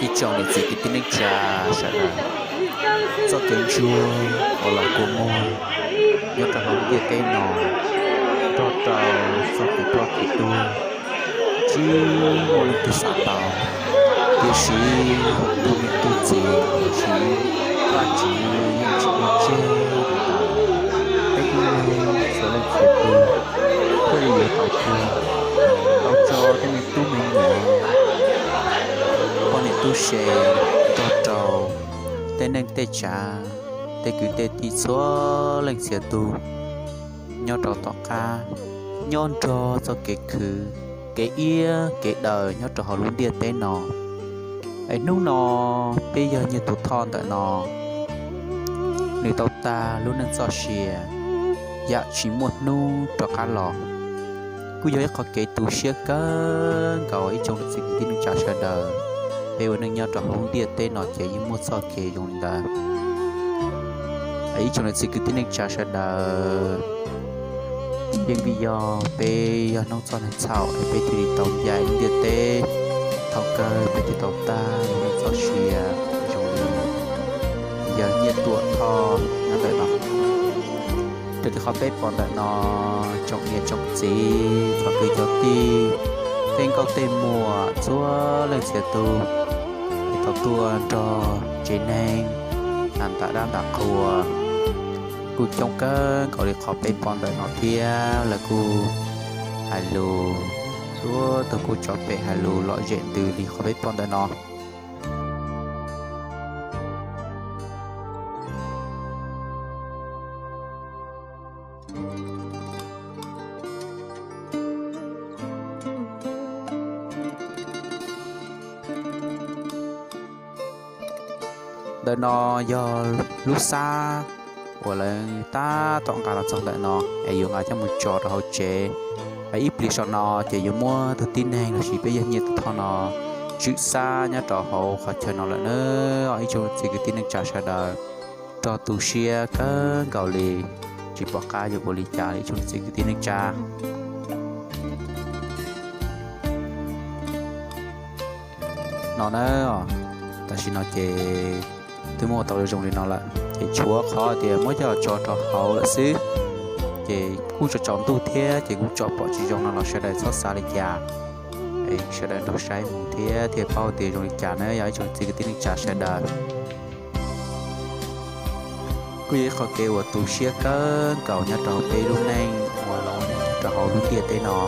Ib tsoom niam txiv kwv tij neej tsa sawv daws, txoj kev ntsuag uas los kua muag nyob rau hauv ntiaj teb no nrog rau txoj kev ploj kev tuag, tsis muaj leej twg xav tau. Tiam sis tus niam tus txiv, tiam sis Vajtswv yeej tsis tseg li ntawd. Peb tib neeg txhua leej txhua tus thiaj li yuav tau tuag, tau tso tej me tub me nyuam, poj niam tub se, nrog rau tej neej tej tsav, tej kwv tej tij txhua leej txhia tus nyob rau tom qab, nyob nrog txoj kev khwv, kev iab kev daws nyob rau hauv lub ntiaj teb no. Es hnub no peb yog Nyiaj Tuam Thoj ntawm no, nws tau tag lub neej txoj sia yam tsis muaj hnub rov qab los. Kuj yog ib qho kev tu siab kawg nkaus ib tsoom niam txiv kwv tij neej tsa sawv daws. Peb ua neej nyob rau hauv lub ntiaj teb no ces yeej muaj txoj kev zoo li ntawd. Ib tsoom niam txiv kwv tij neej tsa sawv daws, yeej vim yog peb yog hnub txoj neeg txhaum es peb thiaj li tau ncaim lub ntiaj teb, thaum kawg peb thiaj tau tag lub neej txoj sia zoo li yawg Nyiaj Tuam Thoj nyob ntawm no. Raws li qhov peb pom ntawm no, tsoom niam tsoom txiv, txhua kwv cov tij, tej nkauj tej muam txhua leej txhia tus, es tau tuaj nrog tsev neeg nram ntam dab ntam qhua kuj coob kawg nkaus li qhov peb pom ntawm no thiab. Lawv kuj hais lus, txhua tus kuj tso pem hais lus lom zem ntws li qhov peb pom ntawm no. Ntawm no yog lub xab uas lawv tab tom nqa los txog ntawm no es yuav nqa coj mus tso rau hauv tsev. Ib pliag saum no ces yuav muab tus tib neeg lossis peb yawg Nyiaj Tuam Thoj no tswm xab nyob rau hauv qhov chaw no lawm na. Ib tsoom txiv kwv tij neej tsa sawv daws, rog tu siab kawg nkaus li, tsis pom qab yuav ua li cas li ib tsoom txiv kwv tij neej tsa. No na, tam sim no ces twb muab tau zoo li no lawm ces tshuav qhov tias muab coj los tso rau hauv lawm xwb. Ces kuj tsaus tsaus ntuj thiab ces kuj tsom pom tsis zoo no los sawv daws txhob xav li cas. Sawv daws nrog saib mus thiab thiaj paub tias zoo li cas na yog ib tsoom txiv kwv tij neej tsa sawv daws. Kuj yog ib qho kev uas tu siab kawg nkaus nyob rau peb lub neej uas los ua neej nyob rau hauv lub ntiaj teb no.